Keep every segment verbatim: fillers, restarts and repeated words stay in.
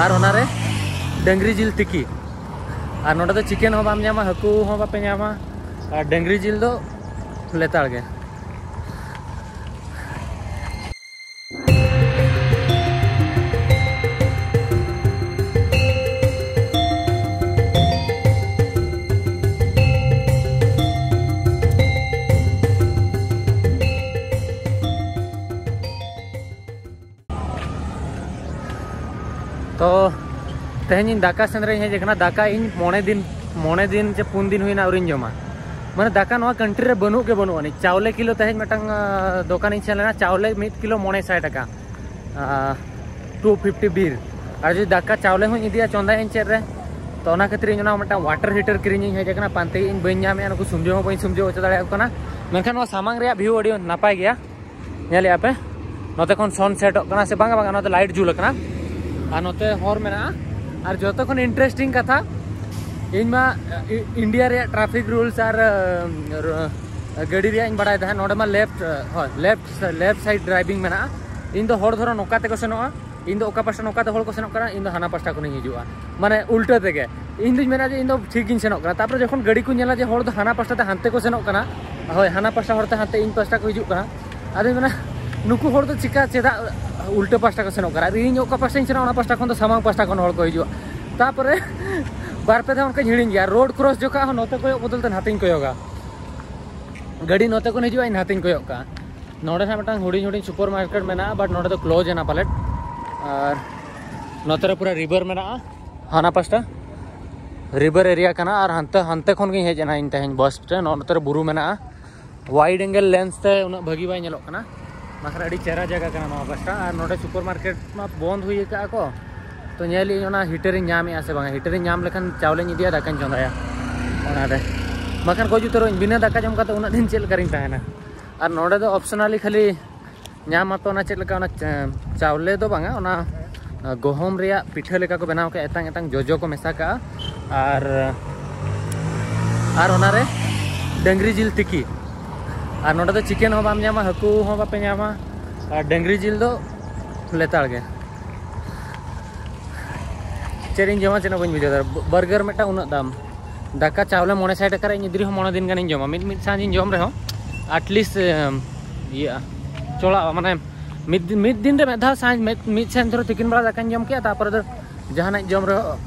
ᱟᱨ ᱚᱱᱟᱨᱮ ᱰᱟᱹᱝᱨᱤ ᱡᱤᱞ ᱛᱤᱠᱤ᱾ ᱟᱨ ᱱᱚᱰᱮ ᱫᱚ ᱪᱤᱠᱮᱱ ᱦᱚᱸ ᱵᱟᱢ ᱧᱟᱢᱟ, ᱦᱟᱹᱠᱩ ᱦᱚᱸ ᱵᱟᱯᱮ ᱧᱟᱢᱟ, ᱟᱨ ᱰᱟᱹᱝᱨᱤ ᱡᱤᱞ ᱫᱚ ᱞᱮᱛᱟᱲ ᱜᱮ᱾ ᱛᱚ ᱛᱮᱦᱮᱧ ᱤᱧ ᱫᱟᱠᱟ ᱥᱮᱸᱫᱽᱨᱟᱧ ᱦᱮᱡ ᱟᱠᱟᱱᱟ᱾ ᱫᱟᱠᱟ ᱤᱧ ᱢᱚᱬᱮ ᱫᱤᱱ, ᱢᱚᱬᱮ ᱫᱤᱱ ᱪᱮ ᱯᱩᱱ ᱫᱤᱱ ᱦᱩᱭᱱᱟ ᱟᱹᱣᱨᱤᱧ ᱡᱚᱢᱟ᱾ ᱢᱟᱱᱮ ᱫᱟᱠᱟ ᱱᱚᱣᱟ ᱠᱟᱱᱴᱨᱤ ᱨᱮ ᱵᱟᱹᱱᱩᱜ ᱜᱮ ᱵᱟᱹᱱᱩᱜ ᱟᱹᱱᱤᱡ᱾ ᱪᱟᱣᱞᱮ ᱠᱤᱞᱳ, ᱛᱮᱦᱮᱧ ᱢᱤᱫᱴᱟᱝ ᱟᱸ, ᱫᱚᱠᱟᱱᱤᱧ ᱥᱮᱱ ᱞᱮᱱᱟ, ᱪᱟᱣᱞᱮ ᱢᱤᱫ ᱠᱤᱞᱳ ᱢᱚᱬᱮ ᱥᱟᱭ ᱴᱟᱠᱟ, ᱟᱸ, ᱴᱩ ᱯᱷᱤᱯᱴᱤ ᱵᱤᱨ᱾ ᱟᱨ ᱡᱩᱫᱤ ᱫᱟᱠᱟ ᱪᱟᱣᱞᱮ ᱦᱚᱸᱧ ᱤᱫᱤᱭᱟ ᱪᱚᱸᱫᱟᱭᱟᱹᱧ ᱪᱮᱫ ᱨᱮ, ᱛᱚ ᱚᱱᱟ ᱠᱷᱟᱹᱛᱤᱨ ᱤᱧ ᱚᱱᱟ ᱢᱤᱫᱴᱟᱝ ᱣᱟᱴᱟᱨ ᱦᱤᱴᱟᱨ ᱠᱤᱨᱤᱧᱤᱧ ᱦᱮᱡ ᱟᱠᱟᱱᱟ᱾ ᱯᱟᱱᱛᱮ ᱤᱧ ᱵᱟᱹᱧ ᱧᱟᱢᱮᱫᱼᱟ, ᱱᱩᱠᱩ ᱥᱩᱢᱡᱟᱹᱣ ᱦᱚᱸ ᱵᱟᱹᱧ ᱥᱩᱢᱡᱟᱹᱣ ᱦᱚᱪᱚ ᱫᱟᱲᱮᱭᱟᱠᱚ ᱠᱟᱱᱟ᱾ ᱢᱮᱱᱠᱷᱟᱱ ᱱᱚᱣᱟ ᱥᱟᱢᱟᱝ ᱨᱮᱭᱟᱜ ᱵᱷᱤᱭᱩ ᱟᱹᱰᱤ ᱱᱟᱯᱟᱭ ᱜᱮᱭᱟ᱾ ᱧᱮᱞᱮᱫᱼᱟ ᱯᱮ, ᱱᱚᱛᱮ ᱠᱷᱚᱱ ᱥᱚᱱ ᱥᱮᱴᱚᱜ ᱠᱟᱱᱟ ᱥᱮ ᱵᱟᱝᱟ? ᱵᱟᱝᱟ, ᱱᱚᱛᱮ ᱞᱟᱭᱤᱴ ᱡᱩᱞ ᱟᱠᱟᱱᱟ ᱟᱨ ᱱᱚᱛᱮ ᱦᱚᱨ ᱢᱮᱱᱟᱜᱼᱟ᱾ ᱟᱨ ᱡᱚᱛᱚ ᱠᱷᱚᱱ ᱤᱱᱴᱟᱨᱮᱥᱴᱤᱝ ᱠᱟᱛᱷᱟ, ᱤᱧ ᱢᱟ ᱤ-, ᱤᱱᱰᱤᱭᱟ ᱨᱮᱭᱟᱜ ᱴᱨᱟᱯᱷᱤᱠ ᱨᱩᱞᱥ ᱟᱨ, ᱟᱨ, ᱜᱟᱹᱰᱤ ᱨᱮᱭᱟᱜ ᱤᱧ ᱵᱟᱲᱟᱭ ᱛᱟᱦᱮᱸᱫ᱾ ᱱᱚᱰᱮ ᱢᱟ ᱞᱮᱯᱷᱴ, ᱦᱳᱭ, ᱞᱮᱯᱷᱴ, ᱞᱮᱯᱷᱴ ᱥᱟᱭᱤᱰ ᱰᱨᱟᱭᱵᱷᱤᱝ ᱢᱮᱱᱟᱜᱼᱟ᱾ ᱤᱧ ᱫᱚ ᱦᱚᱲ ᱫᱷᱚᱨᱚ ᱱᱚᱝᱠᱟ ᱛᱮᱠᱚ ᱥᱮᱱᱚᱜᱼᱟ, ᱤᱧ ᱫᱚ ᱚᱠᱟ ᱯᱟᱥᱴᱟ ᱱᱚᱝᱠᱟ ᱛᱮ ᱦᱚᱲ ᱠᱚ ᱥᱮᱱᱚᱜ ᱠᱟᱱᱟ, ᱤᱧ ᱫᱚ ᱦᱟᱱᱟ ᱯᱟᱥᱴᱟ ᱠᱷᱚᱱᱤᱧ ᱦᱤᱡᱩᱜᱼᱟ, ᱢᱟᱱᱮ ᱩᱞᱴᱟᱹ ᱛᱮᱜᱮ᱾ ᱤᱧ ᱫᱩᱧ ᱢᱮᱱᱟ ᱡᱮ ᱤᱧ ᱫᱚ ᱴᱷᱤᱠ ᱜᱤᱧ ᱥᱮᱱᱚᱜ ᱠᱟᱱᱟ᱾ ᱛᱟᱨᱯᱚᱨᱮ ᱡᱚᱠᱷᱚᱱ ᱜᱟᱹᱰᱤ ᱠᱚ ᱧᱮᱞᱟ ᱡᱮ ᱦᱚᱲ ᱫᱚ ᱦᱟᱱᱟ ᱯᱟᱥᱴᱟ ᱛᱮ ᱦᱟᱱᱛᱮ ᱠᱚ ᱥᱮᱱᱚᱜ ᱠᱟᱱᱟ, ᱦᱳᱭ, ᱦᱟᱱᱟ ᱯᱟᱥᱴᱟ ᱦᱚᱨ ᱛᱮ ᱦᱟᱱᱛᱮ ᱤᱧ ᱯᱟᱥᱴᱟ ᱠᱚ ᱦᱤᱡᱩᱜ ᱠᱟᱱᱟ, ᱟᱫᱚᱧ ᱢᱮᱱᱟ, ᱱᱩᱠᱩ ᱦᱚᱲ ᱫᱚ ᱪᱤᱠᱟ, ᱪᱮᱫᱟᱜ ᱩᱞᱴᱟᱹ ᱯᱟᱥᱴᱟ ᱠᱚ ᱥᱮᱱᱚᱜ ᱠᱟᱱᱟ? ᱟᱨ ᱤᱧ ᱚᱠᱟ ᱯᱟᱥᱴᱟᱧ ᱥᱮᱱᱚᱜᱼᱟ, ᱚᱱᱟ ᱯᱟᱥᱴᱟ ᱠᱷᱚᱱ ᱫᱚ ᱥᱟᱢᱟᱝ ᱯᱟᱥᱴᱟ ᱠᱷᱚᱱ ᱦᱚᱲ ᱠᱚ ᱦᱤᱡᱩᱜᱼᱟ᱾ ᱛᱟᱨᱯᱚᱨᱮ ᱵᱟᱨ ᱯᱮ ᱫᱷᱟᱣ ᱚᱱᱠᱟᱧ ᱦᱤᱲᱤᱧ ᱜᱮᱭᱟ, ᱨᱳᱰ ᱠᱨᱚᱥ ᱡᱚᱠᱷᱚᱱ ᱦᱚᱸ ᱱᱚᱛᱮ ᱠᱚᱭᱚᱜ ᱵᱚᱫᱚᱞ ᱛᱮ ᱱᱟᱛᱮᱧ ᱠᱚᱭᱚᱜᱟ᱾ ᱜᱟᱹᱰᱤ ᱱᱚᱛᱮ ᱠᱷᱚᱱ ᱦᱤᱡᱩᱜᱼᱟ, ᱤᱧ ᱱᱟᱛᱮᱧ ᱠᱚᱭᱚᱜ ᱠᱟᱜᱼᱟ᱾ ᱱᱚᱰᱮ ᱱᱟᱜ ᱢᱤᱫᱴᱟᱝ ᱦᱩᱰᱤᱧ ᱦᱩᱰᱤᱧ ᱥᱩᱯᱟᱨ ᱢᱟᱨᱠᱮᱴ ᱢᱮᱱᱟᱜᱼᱟ, but ᱱᱚᱰᱮ ᱫᱚ ᱠᱞᱳᱡᱽ ᱮᱱᱟ ᱯᱟᱞᱮᱫ᱾ ᱟᱨ ᱱᱚᱛᱮ ᱨᱮ ᱯᱩᱨᱟᱹ ᱨᱤᱵᱷᱟᱨ ᱢᱮᱱᱟᱜᱼᱟ, ᱦᱟᱱᱟ ᱯᱟᱥᱴᱟ ᱨᱤᱵᱷᱟᱨ ᱮᱨᱤᱭᱟ ᱠᱟᱱᱟ᱾ ᱟᱨ ᱦᱟᱱᱛᱮ, ᱦᱟᱱᱛᱮ ᱠᱷᱚᱱ ᱜᱤᱧ ᱦᱮᱡ ᱮᱱᱟ ᱤᱧ ᱛᱮᱦᱮᱧ ᱵᱟᱥ ᱛᱮ᱾ ᱱᱚᱛᱮ ᱨᱮ ᱵᱩᱨᱩ ᱢᱮᱱᱟᱜᱼᱟ, ᱣᱟᱭᱤᱰ ᱮᱝᱜᱮᱞ ᱞᱮᱱᱥ ᱛᱮ ᱩᱱᱟᱹᱜ ᱵᱷᱟᱹᱜᱤ ᱵᱟᱭ ᱧᱮᱞᱚᱜ ᱠᱟᱱᱟ, ᱵᱟᱠᱷᱟᱱ ᱟᱹᱰᱤ ᱪᱮᱦᱨᱟ ᱡᱟᱭᱜᱟ ᱠᱟᱱᱟ ᱱᱚᱣᱟ ᱯᱟᱥᱴᱟ᱾ ᱟᱨ ᱱᱚᱰᱮ ᱥᱩᱯᱟᱨ ᱢᱟᱨᱠᱮᱴ ᱢᱟ ᱵᱚᱱᱫ ᱦᱩᱭ ᱟᱠᱟᱫᱼᱟ ᱠᱚ, ᱛᱚ ᱧᱮᱞ ᱤᱧ ᱚᱱᱟ ᱦᱤᱴᱟᱨᱤᱧ ᱧᱟᱢᱮᱜᱼᱟ ᱥᱮ ᱵᱟᱝᱟ᱾ ᱦᱤᱴᱟᱨᱤᱧ ᱧᱟᱢ ᱞᱮᱠᱷᱟᱱ ᱪᱟᱣᱞᱮᱧ ᱤᱫᱤᱭᱟ, ᱫᱟᱠᱟᱧ ᱪᱚᱸᱫᱟᱭᱟ ᱚᱱᱟᱨᱮ, ᱵᱟᱠᱷᱟᱱ ᱜᱚᱡ ᱩᱛᱟᱹᱨᱚᱜ ᱟᱹᱧ᱾ ᱵᱤᱱᱟᱹ ᱫᱟᱠᱟ ᱡᱚᱢ ᱠᱟᱛᱮ ᱩᱱᱟᱹᱜ ᱫᱤᱱ ᱪᱮᱫ ᱞᱮᱠᱟᱨᱤᱧ ᱛᱟᱦᱮᱱᱟ? ᱟᱨ ᱱᱚᱰᱮ ᱫᱚ ᱚᱯᱥᱚᱱᱟᱞᱤ ᱠᱷᱟᱹᱞᱤ ᱧᱟᱢ ᱟᱯᱮ ᱚᱱᱟ ᱪᱮᱫ ᱞᱮᱠᱟ, ᱚᱱᱟ ᱪᱟ-, ᱪᱟᱣᱞᱮ ᱫᱚ ᱵᱟᱝᱟ, ᱚᱱᱟ, ᱟ, ᱜᱚᱦᱚᱢ ᱨᱮᱭᱟᱜ ᱯᱤᱴᱷᱟᱹ ᱞᱮᱠᱟ ᱠᱚ ᱵᱮᱱᱟᱣ ᱠᱟᱜᱼᱟ, ᱮᱛᱟᱝ ᱮᱛᱟᱝ ᱡᱚᱡᱚ ᱠᱚ ᱢᱮᱥᱟ ᱠᱟᱜᱼᱟ᱾ ᱟᱨ, ᱟᱨ ᱚᱱᱟᱨᱮ ᱰᱟᱹᱝᱨᱤ ᱡᱤᱞ ᱛᱤᱠᱤ᱾ ᱟᱨ ᱱᱚᱰᱮ ᱫᱚ ᱪᱤᱠᱮᱱ ᱦᱚᱸ ᱵᱟᱢ ᱧᱟᱢᱟ, ᱦᱟᱹᱠᱩ ᱦᱚᱸ ᱵᱟᱯᱮ ᱧᱟᱢᱟ, ᱟᱨ ᱰᱟᱹᱝᱨᱤ ᱡᱤᱞ ᱫᱚ ᱞᱮᱛᱟᱲ ᱜᱮ᱾ ᱪᱮᱫ ᱤᱧ ᱡᱚᱢᱟ, ᱪᱮᱫ ᱦᱚᱸ ᱵᱟᱹᱧ ᱵᱩᱡᱷᱟᱹᱣ ᱫᱟᱲᱮᱭᱟᱜᱼᱟ᱾ ᱵᱟᱨᱜᱟᱨ ᱢᱤᱫᱴᱟᱝ ᱩᱱᱟᱹᱜ ᱫᱟᱢ, ᱫᱟᱠᱟ ᱪᱟᱣᱞᱮ ᱢᱚᱬᱮ ᱥᱟᱭ ᱴᱟᱠᱟ ᱨᱮ ᱤᱧ ᱤᱫᱤ ᱨᱮᱦᱚᱸ ᱢᱚᱬᱮ ᱫᱤᱱ ᱜᱟᱱᱤᱧ ᱡᱚᱢᱟ᱾ ᱢᱤᱫ ᱢᱤᱫ ᱥᱟᱸᱡᱤᱧ ᱡᱚᱢ ᱨᱮᱦᱚᱸ ᱟᱴᱞᱤᱥᱴ ᱤᱭᱟᱹᱜᱼᱟ, ᱪᱚᱲᱟᱜᱼᱟ᱾ ᱢᱟᱱᱮ ᱢᱤᱫ ᱫᱤᱱ, ᱢᱤᱫ ᱫᱤᱱ ᱨᱮ ᱢᱤᱫ ᱫᱷᱟᱣ ᱥᱟᱸᱡ, ᱢᱤᱫ ᱢᱤᱫ ᱥᱮᱱ ᱫᱷᱚᱨᱮ ᱛᱤᱠᱤᱱ ᱵᱮᱲᱟ ᱫᱟᱠᱟᱧ ᱡᱚᱢ ᱠᱮᱜᱼᱟ, ᱛᱟᱨᱯᱚᱨᱮ ᱫᱚ ᱡᱟᱦᱟᱱᱟᱜ ᱡᱚᱢ ᱨᱮᱦᱚᱸ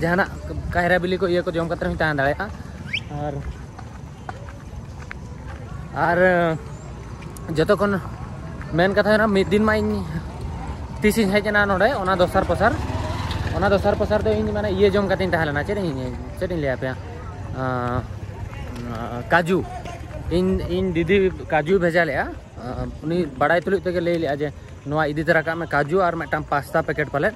ᱡᱟᱦᱟᱱᱟᱜ ᱠᱟᱭᱨᱟ ᱵᱤᱞᱤ ᱠᱚ, ᱤᱭᱟᱹ ᱠᱚ ᱡᱚᱢ ᱠᱟᱛᱮ ᱨᱮᱦᱚᱸᱧ ᱛᱟᱦᱮᱸ ᱫᱟᱲᱮᱭᱟᱜᱼᱟ᱾ ᱟᱨ ᱟᱨ ᱡᱚᱛᱚ ᱠᱷᱚᱱ ᱢᱮᱱ ᱠᱟᱛᱷᱟ ᱦᱩᱭᱩᱜ ᱠᱟᱱᱟ, ᱢᱤᱫ ᱫᱤᱱ ᱢᱟ ᱤᱧ ᱛᱤᱥᱤᱧ ᱦᱮᱡ ᱮᱱᱟ ᱱᱚᱰᱮ, ᱚᱱᱟ ᱫᱚᱥᱟᱨ ᱯᱚᱥᱟᱨ, ᱚᱱᱟ ᱫᱚᱥᱟᱨ ᱯᱚᱥᱟᱨ ᱫᱚ ᱤᱧ ᱢᱟᱱᱮ ᱤᱭᱟᱹ ᱡᱚᱢ ᱠᱟᱛᱮᱧ ᱛᱟᱦᱮᱸ ᱞᱮᱱᱟ᱾ ᱪᱮᱫ ᱤᱧ, ᱪᱮᱫ ᱤᱧ ᱞᱟᱹᱭ ᱟᱯᱮᱭᱟ? ᱟᱸ, ᱠᱟᱡᱩ᱾ ᱤᱧ, ᱤᱧ ᱫᱤᱫᱤ ᱠᱟᱡᱩᱭ ᱵᱷᱮᱡᱟ ᱞᱮᱫᱼᱟ᱾ ᱟᱸ, ᱩᱱᱤ ᱵᱟᱲᱟᱭ ᱛᱩᱞᱩᱡ ᱛᱮᱜᱮ ᱞᱟᱹᱭ ᱞᱮᱫᱼᱟ ᱡᱮ ᱱᱚᱣᱟ ᱤᱫᱤ ᱛᱚᱨᱟ ᱠᱟᱜ ᱢᱮ, ᱠᱟᱡᱩ ᱟᱨ ᱢᱤᱫᱴᱟᱝ ᱯᱟᱥᱛᱟ ᱯᱮᱠᱮᱴ ᱯᱟᱞᱮᱫ᱾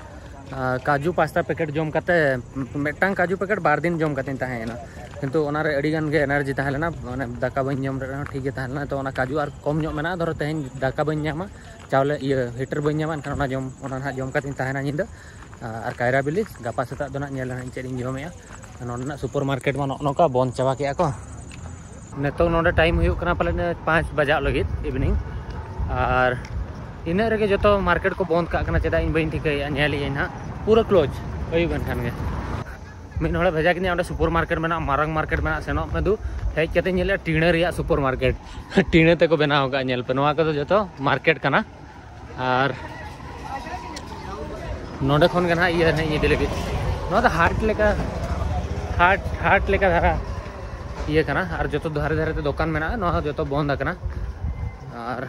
ᱟᱨ ᱠᱟᱡᱩ ᱯᱟᱥᱛᱟ ᱯᱮᱠᱮᱴ ᱡᱚᱢ ᱠᱟᱛᱮ, ᱢᱤᱫᱴᱟᱝ ᱠᱟᱡᱩ ᱯᱮᱠᱮᱴ ᱵᱟᱨ ᱫᱤᱱ ᱡᱚᱢ ᱠᱟᱛᱮᱧ ᱛᱟᱦᱮᱸᱭᱮᱱᱟ, ᱠᱤᱱᱛᱩ ᱚᱱᱟᱨᱮ ᱟᱹᱰᱤ ᱜᱟᱱ ᱜᱮ ᱮᱱᱟᱨᱡᱤ ᱛᱟᱦᱮᱸ ᱞᱮᱱᱟ᱾ ᱢᱟᱱᱮ ᱫᱟᱠᱟ ᱵᱟᱹᱧ ᱡᱚᱢ ᱞᱮᱫ ᱨᱮᱦᱚᱸ ᱴᱷᱤᱠ ᱜᱮ ᱛᱟᱦᱮᱸ ᱞᱮᱱᱟ᱾ ᱛᱚ ᱚᱱᱟ ᱠᱟᱡᱩ ᱟᱨ ᱠᱚᱢ ᱧᱚᱜ ᱢᱮᱱᱟᱜᱼᱟ, ᱫᱷᱚᱨᱚ ᱛᱮᱦᱮᱧ ᱫᱟᱠᱟ ᱵᱟᱹᱧ ᱧᱟᱢᱟ, ᱪᱟᱣᱞᱮ ᱤᱭᱟᱹ ᱦᱤᱴᱟᱨ ᱵᱟᱹᱧ ᱧᱟᱢᱟ, ᱮᱱᱠᱷᱟᱱ ᱚᱱᱟ ᱡᱚᱢ, ᱚᱱᱟ ᱱᱟᱦᱟᱜ ᱡᱚᱢ ᱠᱟᱛᱮᱧ ᱛᱟᱦᱮᱱᱟ ᱧᱤᱫᱟᱹ᱾ ᱟᱨ ᱠᱟᱭᱨᱟ ᱵᱤᱞᱤ ᱜᱟᱯᱟ ᱥᱮᱛᱟᱜ ᱫᱚ ᱱᱟᱦᱟᱜ ᱧᱮᱞ ᱟᱹᱧ ᱪᱮᱫ ᱤᱧ ᱡᱚᱢᱮᱜᱼᱟ᱾ ᱱᱚᱰᱮᱱᱟᱜ ᱥᱩᱯᱟᱨ ᱢᱟᱨᱠᱮᱴ ᱢᱟ ᱱᱚᱜᱼᱚ ᱱᱚᱝᱠᱟ ᱵᱚᱱᱫ ᱪᱟᱵᱟ ᱠᱮᱜᱼᱟ ᱠᱚ᱾ ᱱᱤᱛᱚᱜ ᱱᱚᱰᱮ ᱴᱟᱭᱤᱢ ᱦᱩᱭᱩᱜ ᱠᱟᱱᱟ ᱯᱟᱞᱮᱱ ᱯᱟᱸᱪ ᱵᱟᱡᱟᱜ ᱞᱟᱹᱜᱤᱫ ᱤᱵᱷᱤᱱᱤᱝ, ᱟᱨ ᱤᱱᱟᱹᱜ ᱨᱮᱜᱮ ᱡᱚᱛᱚ ᱢᱟᱨᱠᱮᱴ ᱠᱚ ᱵᱚᱱᱫ ᱠᱟᱜ ᱠᱟᱱᱟ᱾ ᱪᱮᱫᱟᱜ ᱤᱧ ᱵᱟᱹᱧ ᱴᱷᱤᱠᱟᱹᱭᱮᱫᱼᱟ, ᱧᱮᱞᱮᱫ ᱟᱹᱧ ᱱᱟᱦᱟᱜ ᱯᱩᱨᱟᱹ ᱠᱞᱳᱡᱽ ᱟᱹᱭᱩᱵ ᱮᱱᱠᱷᱟᱱ ᱜᱮ᱾ ᱢᱤᱫ ᱦᱚᱲᱮ ᱵᱷᱮᱡᱟ ᱠᱤᱫᱤᱧᱟ, ᱚᱸᱰᱮ ᱥᱩᱯᱟᱨ ᱢᱟᱨᱠᱮᱴ ᱢᱮᱱᱟᱜᱼᱟ, ᱢᱟᱨᱟᱝ ᱢᱟᱨᱠᱮᱴ ᱢᱮᱱᱟᱜᱼᱟ, ᱥᱮᱱᱚᱜ ᱢᱮ ᱫᱩ᱾ ᱦᱮᱡ ᱠᱟᱛᱮᱧ ᱧᱮᱞᱮᱫᱼᱟ ᱴᱤᱬᱟᱹ ᱨᱮᱭᱟᱜ ᱥᱩᱯᱟᱨ ᱢᱟᱨᱠᱮᱴ, ᱴᱤᱬᱟᱹ ᱛᱮᱠᱚ ᱵᱮᱱᱟᱣ ᱟᱠᱟᱫᱼᱟ᱾ ᱧᱮᱞ ᱯᱮ, ᱱᱚᱣᱟ ᱠᱚᱫᱚ ᱡᱚᱛᱚ ᱢᱟᱨᱠᱮᱴ ᱠᱟᱱᱟ᱾ ᱟᱨ ᱱᱚᱰᱮ ᱠᱷᱚᱱ ᱜᱮ ᱱᱟᱦᱟᱜ ᱤᱭᱟᱹ ᱱᱟᱦᱟᱜ ᱤᱧ ᱤᱫᱤ ᱞᱟᱹᱜᱤᱫ᱾ ᱱᱚᱣᱟ ᱫᱚ ᱦᱟᱴ ᱞᱮᱠᱟ, ᱦᱟᱴ, ᱦᱟᱴ ᱞᱮᱠᱟ ᱫᱷᱟᱨᱟ ᱤᱭᱟᱹ ᱠᱟᱱᱟ᱾ ᱟᱨ ᱡᱚᱛᱚ ᱫᱷᱟᱨᱮ ᱫᱷᱟᱨᱮ ᱛᱮ ᱫᱚᱠᱟᱱ ᱢᱮᱱᱟᱜᱼᱟ, ᱱᱚᱣᱟ ᱦᱚᱸ ᱡᱚᱛᱚ ᱵᱚᱱᱫ ᱟᱠᱟᱱᱟ᱾ ᱟᱨ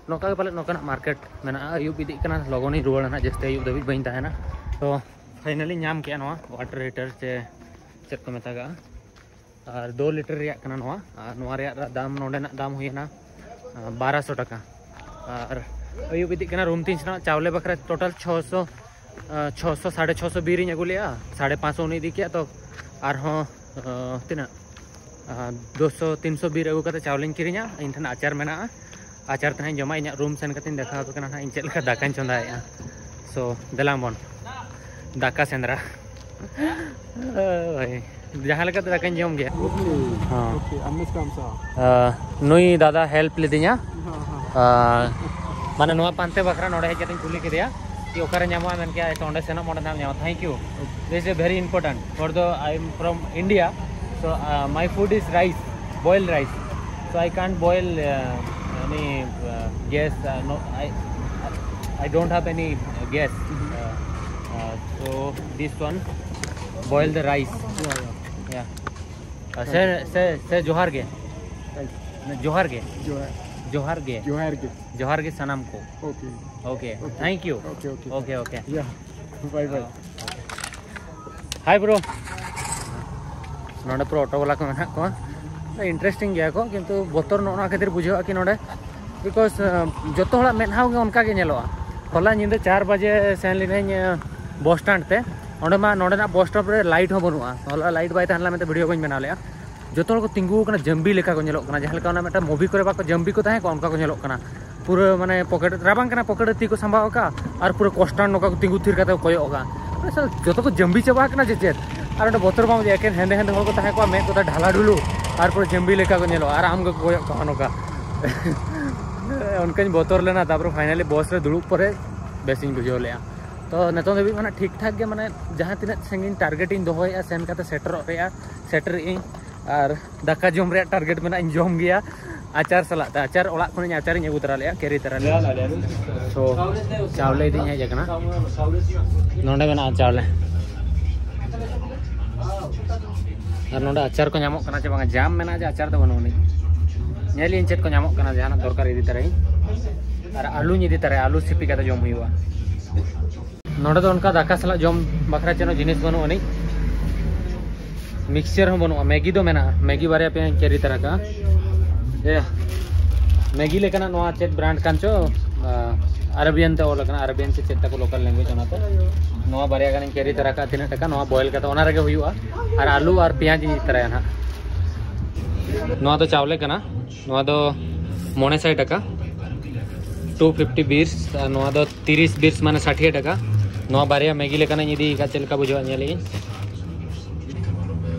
ᱱᱚᱝᱠᱟ ᱜᱮ ᱯᱟᱞᱮᱫ ᱱᱚᱝᱠᱟᱱᱟᱜ ᱢᱟᱨᱠᱮᱴ ᱢᱮᱱᱟᱜᱼᱟ᱾ ᱟᱹᱭᱩᱵ ᱤᱫᱤᱜ ᱠᱟᱱᱟ, ᱞᱚᱜᱚᱱᱤᱧ ᱨᱩᱣᱟᱹᱲᱟ ᱱᱟᱦᱟᱜ, ᱡᱟᱹᱥᱛᱤ ᱟᱹᱭᱩᱵ ᱫᱷᱟᱹᱵᱤᱡ ᱵᱟᱹᱧ ᱛᱟᱦᱮᱱᱟ᱾ ᱛᱚ ᱯᱷᱟᱭᱱᱟᱞᱤ ᱧᱟᱢ ᱠᱮᱜᱼᱟ ᱱᱚᱣᱟ ᱣᱟᱴᱟᱨ ᱦᱤᱴᱟᱨ ᱪᱮ ᱪᱮᱫ ᱠᱚ ᱢᱮᱛᱟᱜᱟᱜᱼᱟ᱾ ᱟᱨ ᱫᱩ ᱞᱤᱴᱟᱨ ᱨᱮᱭᱟᱜ ᱠᱟᱱᱟ ᱱᱚᱣᱟ᱾ ᱟᱨ ᱱᱚᱣᱟ ᱨᱮᱭᱟᱜ ᱫᱟᱢ, ᱱᱚᱰᱮᱱᱟᱜ ᱫᱟᱢ ᱦᱩᱭᱮᱱᱟ ᱵᱟᱨᱚᱥᱚ ᱴᱟᱠᱟ᱾ ᱟᱨ ᱟᱹᱭᱩᱵ ᱤᱫᱤᱜ ᱠᱟᱱᱟ, ᱨᱩᱢ ᱛᱤᱧ ᱥᱮᱱᱚᱜ, ᱪᱟᱣᱞᱮ ᱵᱟᱠᱷᱨᱟ ᱴᱳᱴᱟᱞ ᱪᱷᱚᱥᱚ, ᱪᱷᱚᱥᱚ, ᱥᱟᱲᱮ ᱪᱷᱚᱥᱚ ᱵᱤᱨ ᱤᱧ ᱟᱹᱜᱩ ᱞᱮᱜᱼᱟ, ᱥᱟᱲᱮ ᱯᱟᱸᱪᱥᱚ ᱩᱱᱤ ᱤᱫᱤ ᱠᱮᱜᱼᱟ᱾ ᱛᱚ ᱟᱨᱦᱚᱸ ᱛᱤᱱᱟᱹᱜ, ᱫᱩᱥᱚ ᱛᱤᱱᱥᱚ ᱵᱤᱨ ᱟᱹᱜᱩ ᱠᱟᱛᱮ ᱪᱟᱣᱞᱮᱧ ᱠᱤᱨᱤᱧᱟ᱾ ᱤᱧ ᱴᱷᱮᱱ ᱟᱪᱟᱨ ᱢᱮᱱᱟᱜᱼᱟ, ᱟᱪᱟᱨ ᱛᱮᱦᱟᱸᱜ ᱤᱧ ᱡᱚᱢᱟ᱾ ᱤᱧᱟᱹᱜ ᱨᱩᱢ ᱥᱮᱱ ᱠᱟᱛᱮᱧ ᱫᱮᱠᱷᱟᱣ ᱟᱯᱮ ᱠᱟᱱᱟ ᱦᱟᱸᱜ ᱤᱧ ᱪᱮᱫ ᱞᱮᱠᱟ ᱫᱟᱠᱟᱧ ᱪᱚᱸᱫᱟᱭᱮᱜᱼᱟ᱾ ᱥᱳ ᱫᱮᱞᱟ ᱵᱚᱱ ᱫᱟᱠᱟ ᱥᱮᱸᱫᱽᱨᱟ᱾ ᱳᱭ, ᱡᱟᱦᱟᱸ ᱞᱮᱠᱟᱛᱮ ᱫᱟᱠᱟᱧ ᱡᱚᱢ ᱜᱮᱭᱟ᱾ ᱦᱮᱸ᱾ ᱱᱩᱭ ᱫᱟᱫᱟ ᱦᱮᱞᱯ ᱞᱤᱫᱤᱧᱟ᱾ ᱟᱨ ᱢᱟᱱᱮ ᱱᱚᱣᱟ ᱯᱟᱱᱛᱮ ᱵᱟᱠᱷᱨᱟ ᱱᱚᱰᱮ ᱦᱮᱡ ᱠᱟᱛᱮᱧ ᱠᱩᱞᱤ ᱠᱮᱫᱮᱭᱟ ᱡᱮ ᱚᱠᱟᱨᱮ ᱧᱟᱢᱚᱜᱼᱟ, ᱢᱮᱱ ᱠᱮᱫᱟ ᱛᱚ ᱚᱸᱰᱮ ᱥᱮᱱᱚᱜ ᱢᱮ, ᱚᱸᱰᱮ ᱱᱟᱜ ᱧᱟᱢᱟ᱾ Thank you. This is very important for the, I am from India, so uh, my food is rice, boiled rice. So I can't boil uh, any uh, gas. Uh, no, I I don't have any gas. Uh, uh, so this one, boil the rice. Yeah, yeah. Yeah. Uh, say, say, say जोहार गे. Thank you. जोहार गे. जोहार. जोहार गे. जोहार गे. जोहार गे ᱥᱟᱱᱟᱢ ᱠᱚ. Okay. Okay. Okay. Thank you. Okay, okay. Okay, okay. Yeah. Bye, bye. Hi, bro. ᱱᱚᱰᱮ ᱯᱩᱨᱟᱹ ᱚᱴᱳ ᱵᱟᱞᱟ ᱠᱚ ᱢᱮᱱᱟᱜ ᱠᱚᱣᱟ᱾ ᱤᱱᱴᱟᱨᱮᱥᱴᱤᱝ ᱜᱮᱭᱟ ᱠᱚ, ᱠᱤᱱᱛᱩ ᱵᱚᱛᱚᱨ ᱱᱚᱜᱼᱚ ᱱᱚᱣᱟ ᱠᱷᱟᱹᱛᱤᱨ ᱵᱩᱡᱷᱟᱹᱜᱼᱟ ᱠᱤ ᱱᱚᱰᱮ, because ᱡᱚᱛᱚ ᱦᱚᱲᱟᱜ ᱢᱮᱫᱦᱟ ᱜᱮ ᱚᱱᱠᱟ ᱜᱮ ᱧᱮᱞᱚᱜᱼᱟ᱾ ᱦᱚᱞᱟ ᱧᱤᱫᱟᱹ ᱪᱟᱨ ᱵᱟᱡᱮ ᱥᱮᱱ ᱞᱤᱱᱟᱹᱧ ᱵᱚᱥ ᱥᱴᱮᱱᱰ ᱛᱮ᱾ ᱚᱸᱰᱮ ᱢᱟ, ᱱᱚᱰᱮᱱᱟᱜ ᱵᱚᱥ ᱥᱴᱚᱯ ᱨᱮ ᱞᱟᱭᱤᱴ ᱦᱚᱸ ᱵᱟᱹᱱᱩᱜᱼᱟ᱾ ᱦᱚᱞᱟ ᱞᱟᱭᱤᱴ ᱵᱟᱭ ᱛᱟᱦᱮᱸ ᱞᱮᱱᱟ ᱢᱮᱱᱛᱮ ᱵᱷᱤᱰᱤᱭᱳ ᱵᱟᱹᱧ ᱵᱮᱱᱟᱣ ᱞᱮᱫᱼᱟ᱾ ᱡᱚᱛᱚ ᱦᱚᱲ ᱠᱚ ᱛᱤᱸᱜᱩ ᱟᱠᱟᱱᱟ, ᱡᱟᱢᱵᱤ ᱞᱮᱠᱟ ᱠᱚ ᱧᱮᱞᱚᱜ ᱠᱟᱱᱟ, ᱡᱟᱦᱟᱸ ᱞᱮᱠᱟ ᱚᱱᱟ ᱢᱤᱫᱴᱟᱝ ᱢᱩᱵᱷᱤ ᱠᱚᱨᱮ ᱵᱟᱠᱚ ᱡᱟᱢᱵᱤ ᱠᱚ ᱛᱟᱦᱮᱸ ᱠᱚᱜᱼᱟ, ᱚᱱᱠᱟ ᱠᱚ ᱧᱮᱞᱚᱜ ᱠᱟᱱᱟ᱾ ᱯᱩᱨᱟᱹ ᱢᱟᱱᱮ ᱯᱚᱠᱮᱴ, ᱨᱟᱵᱟᱝ ᱠᱟᱱᱟ, ᱯᱚᱠᱮᱴ ᱨᱮ ᱛᱤ ᱠᱚ ᱥᱟᱢᱵᱟᱣ ᱟᱠᱟᱫᱼᱟ ᱟᱨ ᱯᱩᱨᱟᱹ ᱠᱚᱥᱴᱟᱱ ᱱᱚᱝᱠᱟ ᱠᱚ ᱛᱤᱸᱜᱩ ᱛᱷᱤᱨ ᱠᱟᱛᱮ ᱠᱚ ᱠᱚᱭᱚᱜ ᱟᱠᱟᱫᱼᱟ᱾ ᱟᱨᱮ ᱥᱟᱞᱟ, ᱡᱚᱛᱚ ᱠᱚ ᱡᱟᱢᱵᱤ ᱪᱟᱵᱟ ᱟᱠᱟᱱᱟ ᱡᱮ ᱪᱮᱫ? ᱟᱨ ᱚᱸᱰᱮ ᱵᱚᱛᱚᱨ ᱵᱟᱝ ᱵᱩᱡᱷᱟᱹᱜᱼᱟ, ᱮᱠᱮᱱ ᱦᱮᱸᱫᱮ ᱦᱮᱸᱫᱮ ᱦᱚᱲ ᱠᱚ ᱛᱟᱦᱮᱸ ᱠᱚᱜᱼᱟ, ᱢᱮᱫ ᱠᱚᱛᱟ ᱰᱷᱟᱞᱟ ᱰᱷᱩᱞᱩ, ᱟᱨ ᱯᱩᱨᱟᱹ ᱡᱟᱢᱵᱤ ᱞᱮᱠᱟ ᱠᱚ ᱧᱮᱞᱚᱜᱼᱟ ᱟᱨ ᱟᱢ ᱜᱮᱠᱚ ᱠᱚᱭᱚᱜ ᱠᱟᱢᱟ ᱱᱚᱝᱠᱟ᱾ ᱚᱱᱠᱟᱧ ᱵᱚᱛᱚᱨ ᱞᱮᱱᱟ, ᱛᱟᱨᱯᱚᱨᱮ ᱯᱷᱟᱭᱱᱟᱞᱤ ᱵᱚᱥ ᱨᱮ ᱫᱩᱲᱩᱵ ᱯᱚᱨᱮ ᱵᱮᱥᱤᱧ ᱵᱩᱡᱷᱟᱹᱣ ᱞᱮᱫᱼᱟ᱾ ᱛᱚ ᱱᱤᱛᱚᱝ ᱫᱷᱟᱹᱵᱤᱡ ᱢᱟᱱᱮ ᱴᱷᱤᱠ ᱴᱷᱟᱠ ᱜᱮ, ᱢᱟᱱᱮ ᱡᱟᱦᱟᱸ ᱛᱤᱱᱟᱹᱜ ᱥᱟᱺᱜᱤᱧ ᱴᱟᱨᱜᱮᱴ ᱤᱧ ᱫᱚᱦᱚᱭᱮᱫᱼᱟ, ᱥᱮᱱ ᱠᱟᱛᱮ ᱥᱮᱴᱮᱨᱚᱜ ᱨᱮᱭᱟᱜ, ᱥᱮᱴᱮᱨᱮᱜ ᱟᱹᱧ᱾ ᱟᱨ ᱫᱟᱠᱟ ᱡᱚᱢ ᱨᱮᱭᱟᱜ ᱴᱟᱨᱜᱮᱴ ᱢᱮᱱᱟᱜᱼᱟ, ᱤᱧ ᱡᱚᱢ ᱜᱮᱭᱟ ᱟᱪᱟᱨ ᱥᱟᱞᱟᱜ ᱛᱮ᱾ ᱟᱪᱟᱨ ᱚᱲᱟᱜ ᱠᱷᱚᱱᱤᱧ ᱟᱪᱟᱨᱤᱧ ᱟᱹᱜᱩ ᱛᱚᱨᱟ ᱞᱮᱫᱼᱟ, ᱠᱮᱨᱤ ᱛᱚᱨᱟ ᱞᱮᱫᱼᱟ᱾ ᱥᱳ ᱪᱟᱣᱞᱮ ᱤᱫᱤᱧ ᱦᱮᱡ ᱟᱠᱟᱱᱟ, ᱱᱚᱰᱮ ᱢᱮᱱᱟᱜᱼᱟ ᱪᱟᱣᱞᱮ᱾ ᱟᱨ ᱱᱚᱰᱮ ᱟᱪᱟᱨ ᱠᱚ ᱧᱟᱢᱚᱜ ᱠᱟᱱᱟ ᱪᱮ ᱵᱟᱝᱟ? ᱡᱟᱢ ᱢᱮᱱᱟᱜᱼᱟ ᱡᱮ ᱟᱪᱟᱨ ᱫᱚ ᱵᱟᱹᱱᱩᱜ ᱟᱹᱱᱤᱡ᱾ ᱧᱮᱞ ᱤᱧ ᱪᱮᱫ ᱠᱚ ᱧᱟᱢᱚᱜ ᱠᱟᱱᱟ, ᱡᱟᱦᱟᱱᱟᱜ ᱫᱚᱨᱠᱟᱨ ᱤᱫᱤ ᱛᱟᱨᱟᱭᱟᱹᱧ᱾ ᱟᱨ ᱟᱹᱞᱩᱧ ᱤᱫᱤ ᱛᱟᱨᱟᱭᱟ, ᱟᱹᱞᱩ ᱥᱤᱯᱤ ᱠᱟᱛᱮ ᱡᱚᱢ ᱦᱩᱭᱩᱜᱼᱟ᱾ ᱱᱚᱰᱮ ᱫᱚ ᱚᱱᱠᱟ ᱫᱟᱠᱟ ᱥᱟᱞᱟᱜ ᱡᱚᱢ ᱵᱟᱠᱷᱨᱟ ᱪᱮᱫ ᱦᱚᱸ ᱡᱤᱱᱤᱥ ᱵᱟᱹᱱᱩᱜ ᱟᱹᱱᱤᱡ᱾ ᱢᱤᱠᱥᱪᱟᱨ ᱦᱚᱸ ᱵᱟᱹᱱᱩᱜᱼᱟ, ᱢᱮᱜᱤ ᱫᱚ ᱢᱮᱱᱟᱜᱼᱟ, ᱢᱮᱜᱤ ᱵᱟᱨᱭᱟ ᱯᱮᱭᱟᱧ ᱠᱮᱨᱤ ᱛᱟᱨᱟ ᱠᱟᱜᱼᱟ᱾ ᱮ, ᱢᱮᱜᱤ ᱞᱮᱠᱟᱱᱟᱜ ᱱᱚᱣᱟ ᱪᱮᱫ ᱵᱨᱟᱱᱰ ᱠᱟᱱ ᱪᱚ, ᱟ, ᱟᱨᱟᱵᱤᱭᱟᱱ ᱛᱮ ᱚᱞ ᱟᱠᱟᱱᱟ, ᱟᱨᱟᱵᱤᱭᱟᱱ ᱥᱮ ᱪᱮᱫ ᱛᱟᱠᱚ ᱞᱳᱠᱟᱞ ᱞᱮᱝᱜᱩᱭᱮᱡᱽ, ᱚᱱᱟᱛᱮ ᱱᱚᱣᱟ ᱵᱟᱨᱭᱟ ᱜᱟᱱᱤᱧ ᱠᱮᱨᱤ ᱛᱟᱨᱟ ᱠᱟᱜᱼᱟ᱾ ᱛᱤᱱᱟᱹᱜ ᱴᱟᱠᱟ? ᱱᱚᱣᱟ ᱵᱚᱭᱮᱞ ᱠᱟᱛᱮ ᱚᱱᱟ ᱨᱮᱜᱮ ᱦᱩᱭᱩᱜᱼᱟ᱾ ᱟᱨ ᱟᱹᱞᱩ ᱟᱨ ᱯᱮᱸᱭᱟᱡᱽ ᱤᱧ ᱤᱫᱤ ᱛᱟᱨᱟᱭᱟ ᱱᱟᱦᱟᱜ᱾ ᱱᱚᱣᱟ ᱫᱚ ᱪᱟᱣᱞᱮ ᱠᱟᱱᱟ, ᱱᱚᱣᱟ ᱫᱚ ᱢᱚᱬᱮ ᱥᱟᱭ ᱴᱟᱠᱟ, ᱴᱩ ᱯᱷᱤᱯᱴᱤ ᱵᱤᱨᱥ, ᱟᱨ ᱱᱚᱣᱟ ᱫᱚ ᱛᱤᱨᱤᱥ ᱵᱤᱨᱥ, ᱢᱟᱱᱮ ᱥᱟᱴᱷᱤᱭᱟᱹ ᱴᱟᱠᱟ᱾ ᱱᱚᱣᱟ ᱵᱟᱨᱭᱟ ᱢᱮᱜᱤ ᱞᱮᱠᱟᱱᱟᱜ ᱤᱧ ᱤᱫᱤ ᱟᱠᱟᱫ, ᱪᱮᱫ ᱞᱮᱠᱟ ᱵᱩᱡᱷᱟᱹᱜᱼᱟ ᱧᱮᱞᱮᱜ ᱟᱹᱧ᱾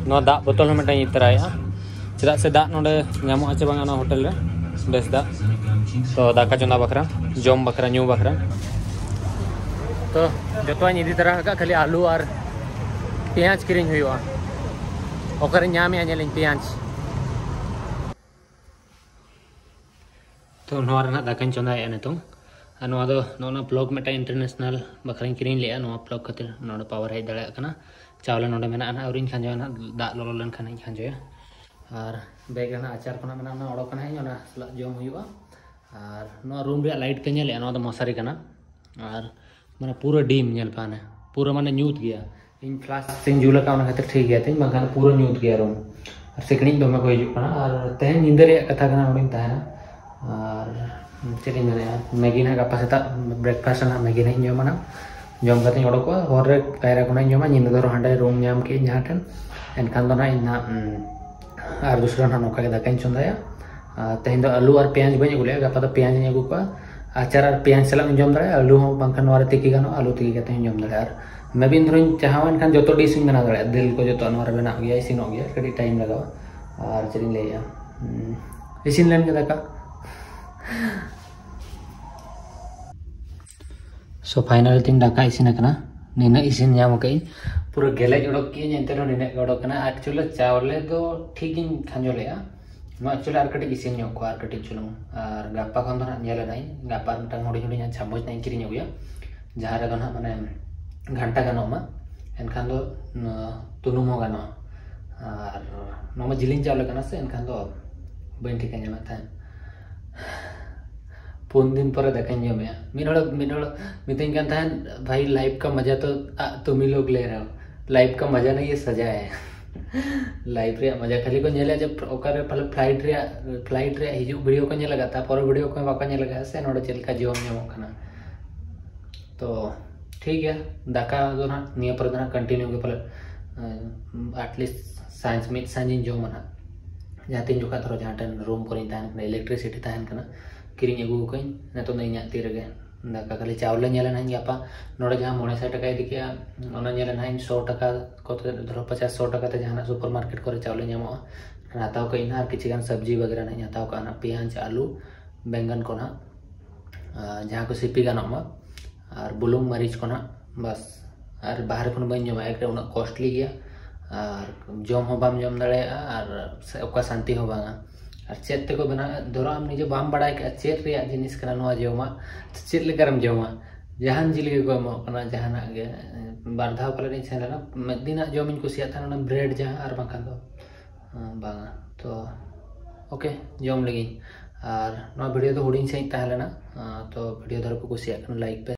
ᱱᱚᱣᱟ ᱫᱟᱜ ᱵᱳᱛᱚᱞ ᱦᱚᱸ ᱢᱤᱫᱴᱟᱝ ᱤᱧ ᱤᱫᱤ ᱛᱚᱨᱟᱭᱮᱫᱼᱟ, ᱪᱮᱫᱟᱜ ᱥᱮ ᱫᱟᱜ ᱱᱚᱰᱮ ᱧᱟᱢᱚᱜᱼᱟ ᱪᱮ ᱵᱟᱝᱟ ᱚᱱᱟ ᱦᱳᱴᱮᱞ ᱨᱮ ᱵᱮᱥ ᱫᱟᱜ᱾ ᱛᱚ ᱫᱟᱠᱟ ᱪᱚᱸᱫᱟ ᱵᱟᱠᱷᱨᱟ, ᱡᱚᱢ ᱵᱟᱠᱷᱨᱟ, ᱧᱩ ᱵᱟᱠᱷᱨᱟ᱾ ᱛᱚ ᱡᱚᱛᱚᱣᱟᱜ ᱤᱧ ᱤᱫᱤ ᱛᱟᱨᱟ ᱟᱠᱟᱫ, ᱠᱷᱟᱹᱞᱤ ᱟᱹᱞᱩ ᱟᱨ ᱯᱮᱸᱭᱟᱡᱽ ᱠᱤᱨᱤᱧ ᱦᱩᱭᱩᱜᱼᱟ᱾ ᱚᱠᱟᱨᱮᱧ ᱧᱟᱢᱮᱜᱼᱟ ᱧᱮᱞᱤᱧ ᱯᱮᱸᱭᱟᱡᱽ᱾ ᱛᱚ ᱱᱚᱣᱟ ᱨᱮᱱᱟᱜ ᱫᱟᱠᱟᱧ ᱪᱚᱸᱫᱟᱭᱮᱜᱼᱟ ᱱᱤᱛᱚᱝ᱾ ᱟᱨ ᱱᱚᱣᱟ ᱫᱚ ᱱᱚᱜᱼᱚ ᱱᱚᱣᱟ ᱵᱞᱚᱜ ᱢᱤᱫᱴᱟᱝ ᱤᱱᱴᱟᱨᱱᱮᱥᱱᱟᱞ ᱵᱟᱠᱷᱨᱟᱧ ᱠᱤᱨᱤᱧ ᱞᱮᱜᱼᱟ᱾ ᱱᱚᱣᱟ ᱵᱞᱚᱜ ᱠᱷᱟᱹᱛᱤᱨ ᱱᱚᱰᱮ ᱯᱟᱣᱟᱨ ᱦᱮᱡ ᱫᱟᱲᱮᱭᱟᱜ ᱠᱟᱱᱟ᱾ ᱪᱟᱣᱞᱮ ᱱᱚᱰᱮ ᱢᱮᱱᱟᱜᱼᱟ ᱱᱟᱦᱟᱜ, ᱟᱹᱣᱨᱤᱧ ᱠᱷᱟᱸᱡᱚᱭᱟ ᱱᱟᱦᱟᱜ, ᱫᱟᱜ ᱞᱚᱞᱚ ᱞᱮᱱᱠᱷᱟᱱ ᱦᱟᱸᱜ ᱤᱧ ᱠᱷᱟᱸᱡᱚᱭᱟ᱾ ᱟᱨ ᱵᱮᱜᱽ ᱨᱮ ᱱᱟᱦᱟᱜ ᱟᱪᱟᱨ ᱠᱚ ᱱᱟᱦᱟᱜ ᱢᱮᱱᱟᱜᱼᱟ, ᱚᱱᱟ ᱚᱰᱚᱠ ᱠᱟᱱᱟ ᱦᱟᱸᱜ, ᱚᱱᱟ ᱥᱟᱞᱟᱜ ᱡᱚᱢ ᱦᱩᱭᱩᱜᱼᱟ᱾ ᱟᱨ ᱱᱚᱣᱟ ᱨᱩᱢ ᱨᱮᱭᱟᱜ ᱞᱟᱭᱤᱴ ᱯᱮ ᱧᱮᱞᱮᱜᱼᱟ, ᱱᱚᱣᱟ ᱫᱚ ᱢᱚᱥᱟᱨᱤ ᱠᱟᱱᱟ᱾ ᱟᱨ ᱢᱟᱱᱮ ᱯᱩᱨᱟᱹ ᱰᱤᱢ ᱧᱮᱞ ᱯᱮ, ᱦᱟᱱᱮ ᱯᱩᱨᱟᱹ ᱢᱟᱱᱮ ᱧᱩᱛ ᱜᱮᱭᱟ᱾ ᱤᱧ ᱯᱷᱞᱟᱥ ᱛᱤᱧ ᱡᱩᱞ ᱟᱠᱟᱫ, ᱚᱱᱟ ᱠᱷᱟᱹᱛᱤᱨ ᱴᱷᱤᱠ ᱜᱮᱭᱟ ᱛᱤᱧ, ᱵᱟᱝᱠᱷᱟᱱ ᱯᱩᱨᱟᱹ ᱧᱩᱛ ᱜᱮᱭᱟ ᱨᱩᱢ᱾ ᱟᱨ ᱥᱤᱠᱲᱤᱡ ᱫᱚᱢᱮ ᱠᱚ ᱦᱤᱡᱩᱜ ᱠᱟᱱᱟ᱾ ᱟᱨ ᱛᱮᱦᱮᱧ ᱧᱤᱫᱟᱹ ᱨᱮᱭᱟᱜ ᱠᱟᱛᱷᱟ ᱠᱟᱱᱟ, ᱱᱚᱰᱮᱧ ᱛᱟᱦᱮᱱᱟ᱾ ᱟᱨ ᱪᱮᱫ ᱤᱧ ᱢᱮᱱᱮᱫᱼᱟ, ᱢᱮᱜᱤ ᱱᱟᱦᱟᱜ ᱜᱟᱯᱟ ᱥᱮᱛᱟᱜ ᱵᱨᱮᱠᱯᱷᱟᱥᱴ ᱱᱟᱦᱟᱜ ᱢᱮᱜᱤ ᱱᱟᱦᱟᱜ ᱤᱧ ᱡᱚᱢᱟ ᱱᱟᱦᱟᱜ᱾ ᱡᱚᱢ ᱠᱟᱛᱮᱧ ᱚᱰᱚᱠᱚᱜᱼᱟ, ᱦᱚᱨ ᱨᱮ ᱠᱟᱭᱨᱟ ᱠᱚ ᱱᱟᱦᱟᱜ ᱤᱧ ᱡᱚᱢᱟ, ᱧᱤᱫᱟᱹ ᱫᱚ ᱟᱨᱦᱚᱸ ᱦᱟᱸᱰᱮ ᱨᱩᱢ ᱧᱟᱢ ᱠᱮᱫ ᱤᱧ ᱡᱟᱦᱟᱸ ᱴᱷᱮᱱ᱾ ᱮᱱᱠᱷᱟᱱ ᱫᱚ ᱱᱟᱦᱟᱜ ᱤᱧ ᱱᱟᱦᱟᱜ, ᱩᱸ, ᱟᱨ ᱫᱩᱥᱨᱟ ᱱᱟᱦᱟᱜ ᱱᱚᱝᱠᱟ ᱜᱮ ᱫᱟᱠᱟᱧ ᱪᱚᱸᱫᱟᱭᱟ᱾ ᱟᱨ ᱛᱮᱦᱮᱧ ᱫᱚ ᱟᱹᱞᱩ ᱟᱨ ᱯᱮᱸᱭᱟᱡᱽ ᱵᱟᱹᱧ ᱟᱹᱜᱩ ᱞᱮᱫᱼᱟ, ᱜᱟᱯᱟ ᱫᱚ ᱯᱮᱸᱭᱟᱡᱽ ᱤᱧ ᱟᱹᱜᱩ ᱠᱚᱣᱟ᱾ ᱟᱪᱟᱨ ᱟᱨ ᱯᱮᱸᱭᱟᱡᱽ ᱥᱟᱞᱟᱜ ᱮᱢ ᱡᱚᱢ ᱫᱟᱲᱮᱭᱟᱜᱼᱟ, ᱟᱹᱞᱩ ᱦᱚᱸ, ᱵᱟᱝᱠᱷᱟᱱ ᱱᱚᱣᱟ ᱨᱮ ᱛᱤᱠᱤ ᱜᱟᱱᱚᱜᱼᱟ, ᱟᱹᱞᱩ ᱛᱤᱠᱤ ᱠᱟᱛᱮ ᱦᱚᱸ ᱡᱚᱢ ᱫᱟᱲᱮᱭᱟᱜᱼᱟ᱾ ᱟᱨ ᱢᱮᱵᱤᱱ ᱫᱷᱚᱨᱚᱧ ᱪᱟᱦᱟᱣ ᱮᱱᱠᱷᱟᱱ ᱡᱚᱛᱚ ᱰᱤᱥ ᱤᱧ ᱵᱮᱱᱟᱣ ᱫᱟᱲᱮᱭᱟᱜᱼᱟ, ᱫᱟᱹᱞ ᱠᱚ ᱡᱚᱛᱚ ᱱᱚᱣᱟ ᱨᱮ ᱵᱮᱱᱟᱜ ᱜᱮᱭᱟ, ᱤᱥᱤᱱᱚᱜ ᱜᱮᱭᱟ, ᱠᱟᱹᱴᱤᱡ ᱴᱟᱭᱤᱢ ᱞᱟᱜᱟᱜᱼᱟ᱾ ᱟᱨ ᱪᱮᱫ ᱤᱧ ᱞᱟᱹᱭᱮᱫᱼᱟ, ᱩᱸ, ᱤᱥᱤᱱ ᱞᱮᱱ ᱜᱮ ᱫᱟᱠᱟ᱾ So finally ᱛᱤᱧ ᱫᱟᱠᱟ ᱤᱥᱤᱱ ᱟᱠᱟᱱᱟ᱾ ᱱᱤᱱᱟᱹᱜ ᱤᱥᱤᱱ ᱧᱟᱢ ᱟᱠᱟᱫᱟᱹᱧ, ᱯᱩᱨᱟᱹ ᱜᱮᱞᱮᱡ ᱚᱰᱚᱠ ᱠᱮᱫᱟᱹᱧ, ᱮᱱᱛᱮ ᱨᱮᱦᱚᱸ ᱱᱤᱱᱟᱹᱜ ᱜᱮ ᱚᱰᱚᱠ ᱠᱟᱱᱟ᱾ Actually ᱪᱟᱣᱞᱮ ᱫᱚ ᱴᱷᱤᱠ ᱜᱤᱧ ᱠᱷᱟᱸᱡᱚ ᱞᱮᱫᱼᱟ, ᱱᱚᱣᱟ actually ᱟᱨ ᱠᱟᱹᱴᱤᱡ ᱤᱥᱤᱱ ᱧᱚᱜ ᱠᱚᱜᱼᱟ, ᱟᱨ ᱠᱟᱹᱴᱤᱡ ᱪᱩᱞᱩᱝ᱾ ᱟᱨ ᱜᱟᱯᱟ ᱠᱷᱚᱱ ᱫᱚ ᱱᱟᱦᱟᱜ ᱧᱮᱞ ᱟᱹᱧ, ᱜᱟᱯᱟ ᱢᱤᱫᱴᱟᱝ ᱦᱩᱰᱤᱧ ᱦᱩᱰᱤᱧᱟᱜ ᱪᱟᱢᱚᱪ ᱱᱟᱦᱟᱜ ᱤᱧ ᱠᱤᱨᱤᱧ ᱟᱹᱜᱩᱭᱟ, ᱡᱟᱦᱟᱸ ᱨᱮᱫᱚ ᱱᱟᱦᱟᱜ ᱢᱟᱱᱮ ᱜᱷᱟᱱᱴᱟ ᱜᱟᱱᱚᱜ ᱢᱟ, ᱮᱱᱠᱷᱟᱱ ᱫᱚ ᱱᱚᱣᱟ ᱛᱩᱱᱩᱢ ᱦᱚᱸ ᱜᱟᱱᱚᱜᱼᱟ᱾ ᱟᱨ ᱱᱚᱣᱟ ᱢᱟ ᱡᱤᱞᱤᱧ ᱪᱟᱣᱞᱮ ᱠᱟᱱᱟ ᱥᱮ, ᱮᱱᱠᱷᱟᱱ ᱫᱚ ᱵᱟᱹᱧ ᱴᱷᱤᱠᱟᱹ ᱧᱟᱢᱮᱫ ᱛᱟᱦᱮᱸᱫ᱾ ᱯᱩᱱ ᱫᱤᱱ ᱯᱚᱨᱮ ᱫᱟᱠᱟᱧ ᱡᱚᱢᱮᱜᱼᱟ᱾ ᱢᱤᱫ ᱦᱚᱲ, ᱢᱤᱫ ᱦᱚᱲ ᱢᱤᱛᱟᱹᱧ ᱠᱟᱱ ᱛᱟᱦᱮᱸᱫ, "ᱵᱷᱟᱭ, ᱞᱟᱭᱤᱯ ᱠᱟ ᱢᱟᱡᱟ ᱛᱚ ᱟ, ᱛᱩᱢ ᱦᱤ ᱞᱳᱜ ᱞᱮ ᱨᱮ ᱦᱳ, ᱞᱟᱭᱤᱯ ᱠᱟ ᱢᱟᱡᱟ ᱱᱟ ᱭᱮ ᱥᱟᱡᱟ ᱦᱮ।" ᱞᱟᱭᱤᱯ ᱨᱮᱭᱟᱜ ᱢᱟᱡᱟ ᱠᱷᱟᱹᱞᱤ ᱠᱚ ᱧᱮᱞᱟ ᱡᱮ ᱚᱠᱟᱨᱮ ᱯᱟᱞᱮ ᱯᱷᱞᱟᱭᱤᱴ ᱨᱮᱭᱟᱜ, ᱯᱷᱞᱟᱭᱤᱴ ᱨᱮᱭᱟᱜ ᱦᱤᱡᱩᱜ ᱵᱷᱤᱰᱤᱭᱳ ᱠᱚ ᱧᱮᱞ ᱟᱠᱟᱫ, ᱛᱟᱨᱯᱚᱨᱮ ᱵᱷᱤᱰᱤᱭᱳ ᱠᱚ ᱵᱟᱠᱚ ᱧᱮᱞ ᱟᱠᱟᱫ ᱥᱮ, ᱱᱚᱰᱮ ᱪᱮᱫ ᱞᱮᱠᱟ ᱡᱚᱢ ᱧᱟᱢᱚᱜ ᱠᱟᱱᱟ᱾ ᱛᱚ ᱴᱷᱤᱠ ᱜᱮᱭᱟ, ᱫᱟᱠᱟ ᱫᱚ ᱱᱟᱦᱟᱜ ᱱᱤᱭᱟᱹ ᱯᱚᱨᱮ ᱫᱚ ᱱᱟᱦᱟᱜ ᱠᱚᱱᱴᱤᱱᱤᱭᱩ ᱜᱮ ᱯᱟᱞᱮ, ᱟᱴᱞᱤᱥᱴ ᱥᱟᱸᱡ, ᱢᱤᱫ ᱥᱟᱸᱡᱤᱧ ᱡᱚᱢᱟ ᱱᱟᱦᱟᱜ᱾ ᱡᱟᱦᱟᱸ ᱛᱤᱱ ᱡᱚᱠᱷᱚᱱ ᱫᱷᱚᱨᱚ ᱡᱟᱦᱟᱸ ᱴᱷᱮᱱ ᱨᱩᱢ ᱠᱚᱨᱮᱧ ᱛᱟᱦᱮᱱ ᱠᱟᱱᱟ, ᱤᱞᱮᱠᱴᱨᱤᱥᱤᱴᱤ ᱛᱟᱦᱮᱱ ᱠᱟᱱᱟ, ᱠᱤᱨᱤᱧ ᱟᱹᱜᱩ ᱟᱠᱟᱫᱟᱹᱧ, ᱱᱤᱛᱚᱜ ᱫᱚ ᱤᱧᱟᱹᱜ ᱛᱤ ᱨᱮᱜᱮ ᱫᱟᱠᱟ᱾ ᱠᱷᱟᱹᱞᱤ ᱪᱟᱣᱞᱮ ᱧᱮᱞᱟ ᱱᱟᱦᱟᱜ ᱜᱟᱯᱟ, ᱱᱚᱰᱮ ᱡᱟᱦᱟᱸ ᱢᱚᱬᱮ ᱥᱟᱭ ᱴᱟᱠᱟ ᱤᱫᱤ ᱠᱮᱜᱼᱟ, ᱚᱱᱟ ᱧᱮᱞᱟ ᱱᱟᱦᱟᱜ ᱤᱧ ᱥᱚ ᱴᱟᱠᱟ ᱠᱚᱛᱮ, ᱫᱷᱚᱨᱚ ᱯᱚᱪᱟᱥ ᱥᱚ ᱴᱟᱠᱟ ᱛᱮ ᱡᱟᱦᱟᱱᱟᱜ ᱥᱩᱯᱟᱨ ᱢᱟᱨᱠᱮᱴ ᱠᱚᱨᱮ ᱪᱟᱣᱞᱮ ᱧᱟᱢᱚᱜᱼᱟ, ᱦᱟᱛᱟᱣ ᱠᱟᱜ ᱟᱹᱧ ᱱᱟᱦᱟᱜ᱾ ᱟᱨ ᱠᱤᱪᱷᱩ ᱜᱟᱱ ᱥᱚᱵᱽᱡᱤ ᱵᱟᱜᱮᱨᱟ ᱱᱟᱦᱟᱜ ᱤᱧ ᱦᱟᱛᱟᱣ ᱠᱟᱜᱼᱟ ᱱᱟᱦᱟᱜ, ᱯᱮᱸᱭᱟᱡᱽ, ᱟᱹᱞᱩ, ᱵᱮᱸᱜᱟᱱ ᱠᱚ ᱱᱟᱦᱟᱜ, ᱟᱨ ᱡᱟᱦᱟᱸ ᱠᱚ ᱥᱤᱯᱤ ᱜᱟᱱᱚᱜ ᱢᱟ, ᱟᱨ ᱵᱩᱞᱩᱝ ᱢᱟᱹᱨᱤᱪ ᱠᱚ ᱱᱟᱦᱟᱜ᱾ ᱵᱟᱥ, ᱟᱨ ᱵᱟᱦᱨᱮ ᱠᱷᱚᱱ ᱵᱟᱹᱧ ᱡᱚᱢᱟ, ᱮᱠ ᱨᱮ ᱩᱱᱟᱹᱜ ᱠᱚᱥᱴᱞᱤ ᱜᱮᱭᱟ, ᱟᱨ ᱡᱚᱢ ᱦᱚᱸ ᱵᱟᱢ ᱡᱚᱢ ᱫᱟᱲᱮᱭᱟᱜᱼᱟ, ᱟᱨ ᱥᱮ ᱚᱠᱟ ᱥᱟᱱᱛᱤ ᱦᱚᱸ ᱵᱟᱝᱟ᱾ ᱟᱨ ᱪᱮᱫ ᱛᱮᱠᱚ ᱵᱮᱱᱟᱣᱟ, ᱫᱷᱚᱨᱚ ᱟᱢ ᱱᱤᱡᱮ ᱵᱟᱢ ᱵᱟᱲᱟᱭ ᱠᱟᱜᱼᱟ ᱪᱮᱫ ᱨᱮᱭᱟᱜ ᱡᱤᱱᱤᱥ ᱠᱟᱱᱟ ᱱᱚᱣᱟ ᱡᱚᱢᱟᱜ, ᱪᱮᱫ ᱞᱮᱠᱟᱨᱮᱢ ᱡᱚᱢᱟ? ᱡᱟᱦᱟᱱ ᱡᱤᱞ ᱜᱮᱠᱚ ᱮᱢᱚᱜ ᱠᱟᱱᱟ, ᱡᱟᱦᱟᱱᱟᱜ ᱜᱮ᱾ ᱵᱟᱨ ᱫᱷᱟᱣ ᱯᱟᱞᱮᱱ ᱤᱧ ᱥᱮᱱ ᱞᱮᱱᱟ, ᱢᱤᱫ ᱫᱤᱱᱟᱜ ᱡᱚᱢ ᱤᱧ ᱠᱩᱥᱤᱭᱟᱜ ᱛᱟᱦᱮᱱᱟ ᱚᱱᱟ ᱵᱨᱮᱰ ᱡᱟᱦᱟᱸ, ᱟᱨ ᱵᱟᱝᱠᱷᱟᱱ ᱫᱚ ᱵᱟᱝᱟ᱾ ᱛᱚ ᱳᱠᱮ, ᱡᱚᱢ ᱞᱮᱜᱤᱧ᱾ ᱟᱨ ᱱᱚᱣᱟ ᱵᱷᱤᱰᱤᱭᱳ ᱫᱚ ᱦᱩᱰᱤᱧ ᱥᱟᱺᱦᱤᱡ ᱛᱟᱦᱮᱸ ᱞᱮᱱᱟ᱾ ᱛᱚ ᱵᱷᱤᱰᱤᱭᱳ ᱫᱷᱚᱨᱚ ᱯᱮ ᱠᱩᱥᱤᱭᱟᱜ ᱠᱷᱟᱱ ᱞᱟᱭᱤᱠ ᱯᱮ,